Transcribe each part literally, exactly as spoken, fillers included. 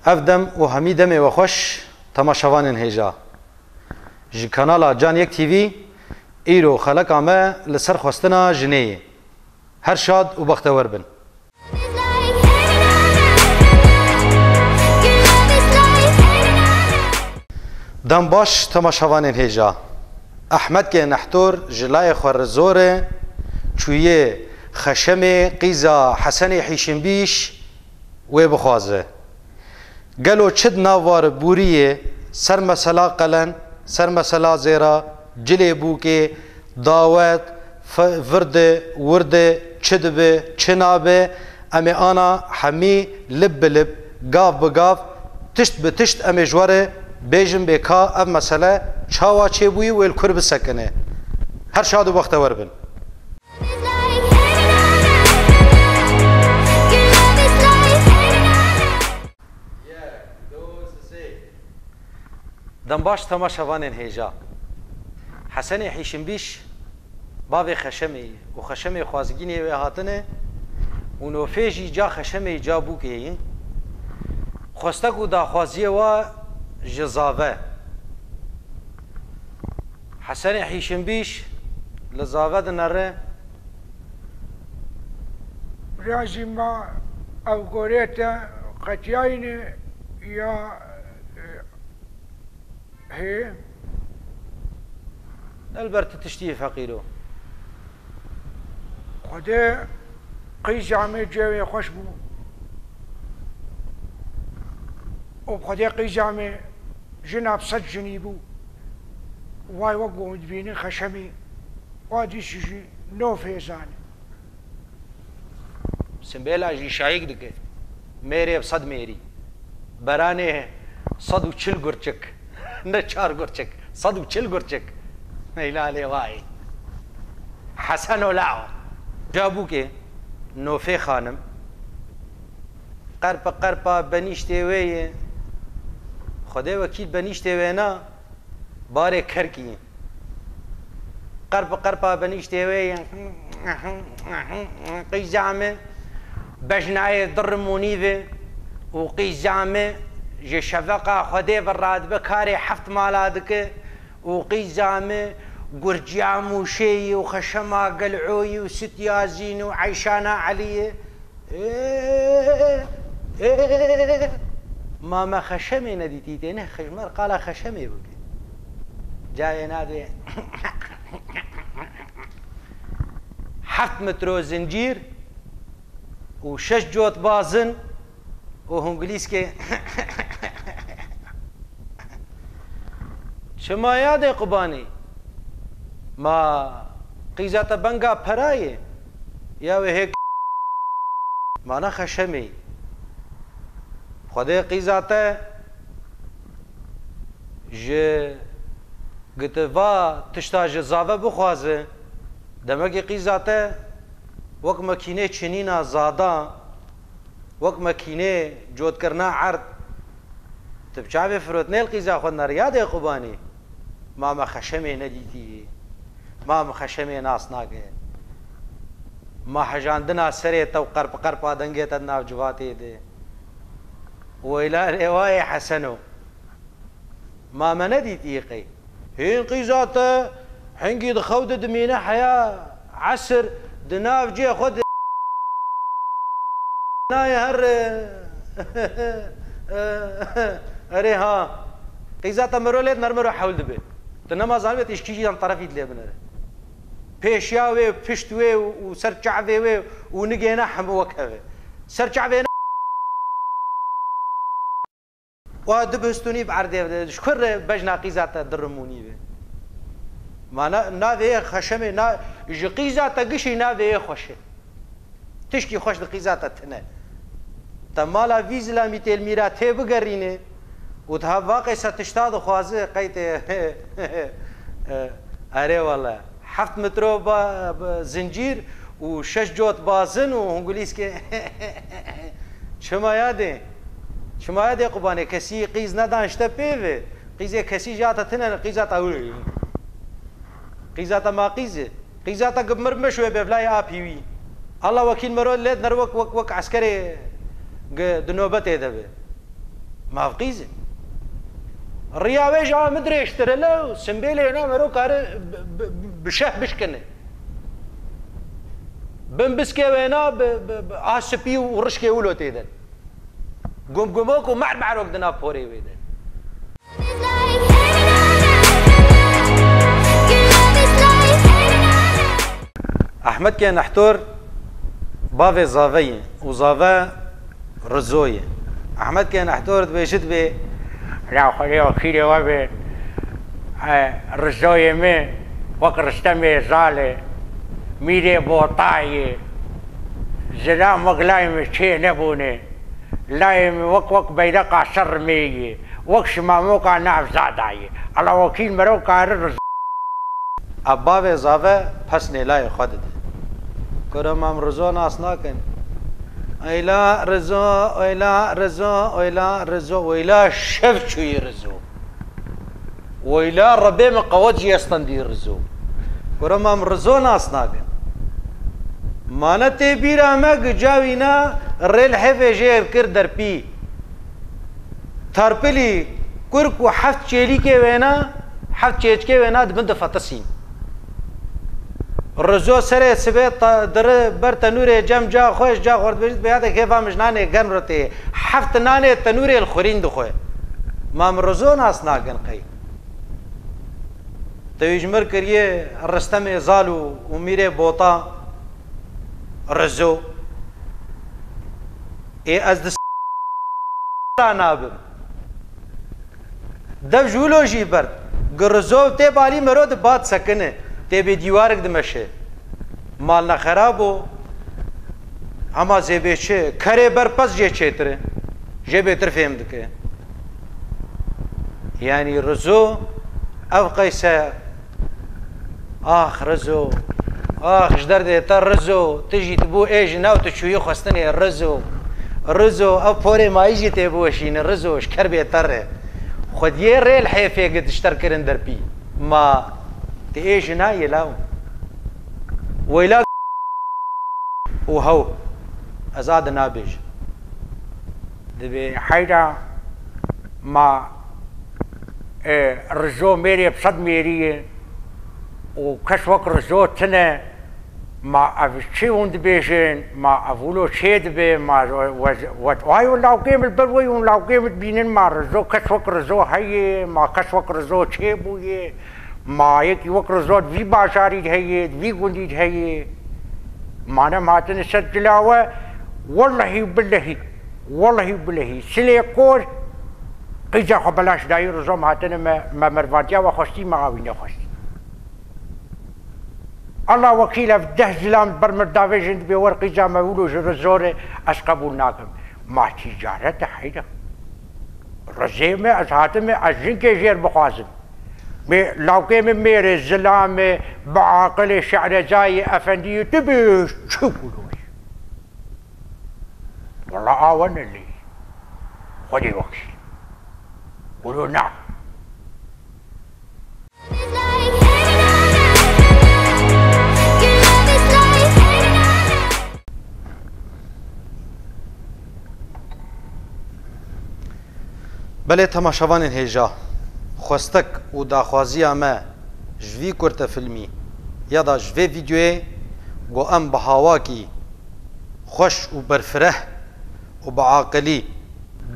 Ev dem û hemî demê we xweş, temaşevanên hêja. Ji kanala Can Yek T V, îro xeleka me li ser xwestina jinê ye. Her şad û bextewer bin. Dem baş, temaşevanên hêja. Ehmedkê Nehtor ji layê xwe re zor e, çûye Xeşemê qîza Hesenê Hîşinbîş wê bixwaze. Gelo çi di nav wa re bûriyê, ser mesela qelen, ser mesela zêra, cilê bûkê, dawet, fe-, virde, wirde, çi dibe, çi nabe, em ê ana hemî lib bi lib, gav bi gav, tişt bi tişt em ê ji we re bêjin bê ka ev mesele çawa çêbûyî û ê li kur bisekine. Her şad û bextewer bin. Dem baş, temaşevanên hêja. Hesenê Hîşinbîş bavê Xeşemê ye û Xeşemê xwazgînê wê hatine û nofê jî ca Xeşemê ca bûkê ye. Xwestek û daxwaziyê wa ji zave. Hesenê Hîşinbîş li zave dinere. Razî ma ew gorê te qetiyayîne ya, e, hê? Elbert tu tiştî yê feqîro. Xwedê qîza me cewê xweş bû. Û Xwedê qîza me jina bi sed jinî bû. Way wek ku dibînin Xeşemî, wa dîsî jî nofê zanî. Simbêla jî şayik dike. Mêrê bi sed mêrî. Beranê sed û çil gurçik. Ne çar gurçik. Sed û çil gurçik. Meyla lê vay. Heseno lao. Cabûkê, nofê xanim. Qerpe qerpa benîştê wê ye. Xwedê wekîl benîştê wê na. Barê kerkî. Qerp qerpa benîştê wê ye. Qîza me bejnayê dirr û nîve û qîza me ji şeveqa Xwedê ve radibe karê heft mala dike û qîza me gurciya Mûşeyî û xeşema Gel'oyî û Sitya Zîn û Eyşana Eliyê. Ê, ê, ma me Xeşemê nedîtî, têne xijmer qala Xeşemê bike. Cayê nadê heft metro zincîr û şeş cot bazin û hungulîskê. Çima yadê qubanî? Ma qîza te benga perayê? Ya wê hêk mana Xeşemê. Xwedê qîza te ji giti va tişta ji zave bixwaze, demekê qîza te wek mekînê çinîna zada, wek mekînê cotkirina erd, tu bi çavê firotinê li qîza xwe nere yadê qubanî. Ma me Xeşemê nedîtî. Ma me Xeşemê nas nake. Ma hejandina serê te û qerp qerpa dengê te di nav civatê de. Weyla rêwayê Heseno. Ma me nedîtî qey? Hîn qîza te hingî di xew de dimîne heya esir di nav cê xwe de nayê her, erê ha. Qîza te mero lê diner mero hewl dibe. Tu nema zanibê tu ji kîjan terefî dilê binere. Pêşiya wê, pişt wê û ser çavê wê û nigêne hemû wek hev e. Ser çavê ne Wa du bistûnî bi erdê de, ji kur re bejna qîza te dirimûnî be. Ma na, navê yê Xeşemê, na, ji qîza te gişî navê yê xweş e. Tişkî xweş di qîza te tine. Te mala vî zilamî têl mîra tê bigerîne û diha vaqê se tişta dixwaze, qey tê, erê wele. Heft metro ba-, ba-, zincîr û şeş cot bazin û hungulîskê. Çima yadê? Çima yadê qubanê? Kesî qîz nedan işte pê ve. Qîzê kesî ja te tine, qîza te wî. Qîza te ma qîz e. Qîza te gi mir meşwe bevlayê apî wî. Allah wekîl mero lê ner wek, wek, wek eskerê gi di nobetê de be. Mafqîz e. Riya wê ji a min dirêjtir e, lew simbêlê wêna mero kare bi, bi, bi şeh bişkine. Bin biskê wêna bi, bi, bi a spî û rişkê wilo tê de. Gumgumok û mermerok di nav porê wê de. Ehmed Kênehtor bavê Zave ye û Zave Rizo ye. Ehmed Kênehtor dibêje dibê, Ya Xwedê wekîlê we be, e, Rizoyê min wek Ristemê Zal e, Mîrê Bota ye, zilam wek layê min çê nebûne, layê min wek, wek beyreqa ser rimê ye, wek şimamoka nav zada ye. Ala wekîl mero kare Rizo. A bavê Zave pesnê layê xwe dide. Kuro, ma em Rizo nas nakin. Eyla Rizo, oyla Rizo, oyla Rizo, oyla şev çûyî Rizo. Oyla rebê min qewet jî estendî Rizo. Kuro, ma em Rizo nas nakin. Mane tê bîra me gica wîna rê li hêfê jê kir derpî. Tarpilî, kurk û heft çêlîkê wêna, heft çêçkê wêna dibin difetisîn. Rizo serê sibê ta-, diri ber tenûrê cem ca xwe, ji ca xwe dibêjit, bi yadê kêfa min ji nanê germ re tê. Heft nanê tenûrê li xurîn dixwe. Ma min Rizo nas nakin qey. Te wî ji mir kiriye Ristemê Zal û, û Mîrê Bota Rizo. Ê ez di ra nabim. Dev ji wilo jî berd. Gi Rizo tê balî mero di bad sekine. Tê bê dîwarik dimeşe. Mal ne xerab o. Hema zêbê çi? Kerê ber pez jê çêtir e. Jê bêtir fêm dike. Yanî Rizo, ev qeyse, ax Rizo, ax ji derdê te Rizo, tu jî tu bû ê jina û tu çûyî xwestinê Rizo. Rizo, ev porê mayî jî tê biweşîne Rizo, ji kerbê te re. Xwediyê rê li hêfê gid ji te re kirin derpî. Ma tu ê jina yê law. Weyla û hew, ez a di nabêjim. Dibê heyra ma, e, Rizo mêrê bi sed mêrî ye û kes wek Rizo tine, ma ev çi hûn dibêjin, ma ev wilo çê dibe, ma we, we, we, ay hûn lawkê min li ber we hûn lawkê min dibînin, ma Rizo kes wek Rizo heye, ma kes wek Rizo çêbûye. Ma yekî wek Rizo di vî bajarî de heye, di vî gundî de heye. Ma ne em hatine ser cila we, wellehî û billehî, wellehî û billehî. Silê kor, qîza xwe belaş dayî Rizo em hatine me, me mervantiya we xwestî, me awî nexwestî. Allah wekîl ev deh zilam ber min davêjin dibê wer qîza me wilo ji Rizo re ez qebûl nakim. Ma tîcaret e heyra. Rizê me ez hatime ez jinkê jêr bixwazim. Mê-, lawkê min mêrê zilamê, bi aqilê şe'rezayê efendiyê tu bê çi kulo ye? Wela awe ne lê. Xwedê wekîl. Kulo na. Belê temaşevanên hêja, xwestek û daxwaziya me ji vî kurtefilmî ya da ji vê vîdeoyê ku em bi hawakî xweş û berfireh û bi aqilî,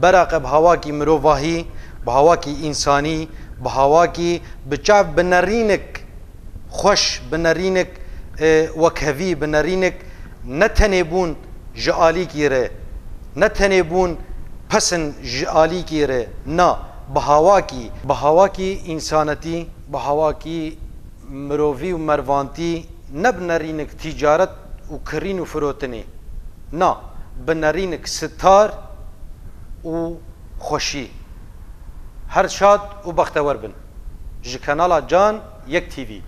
beraqe bi hawakî mirovahî, bi hawakî însanî, bi hawakî bi çav bi nerînik xweş, bi nerînik, e, wekhevî, bi nerînik ne tenê bûn ji alîkî re, ne tenê bûn pesin ji alîkî re, na, bi hawakî, bi hawakî însanetî, bi hawakî mirovî û mervantî, ne bi nerînik tîcaret û kirîn û firotinê, na, bi nerînik sitar û xweşî. Her şad û bextewer bin. Ji kanala Can Yek T V.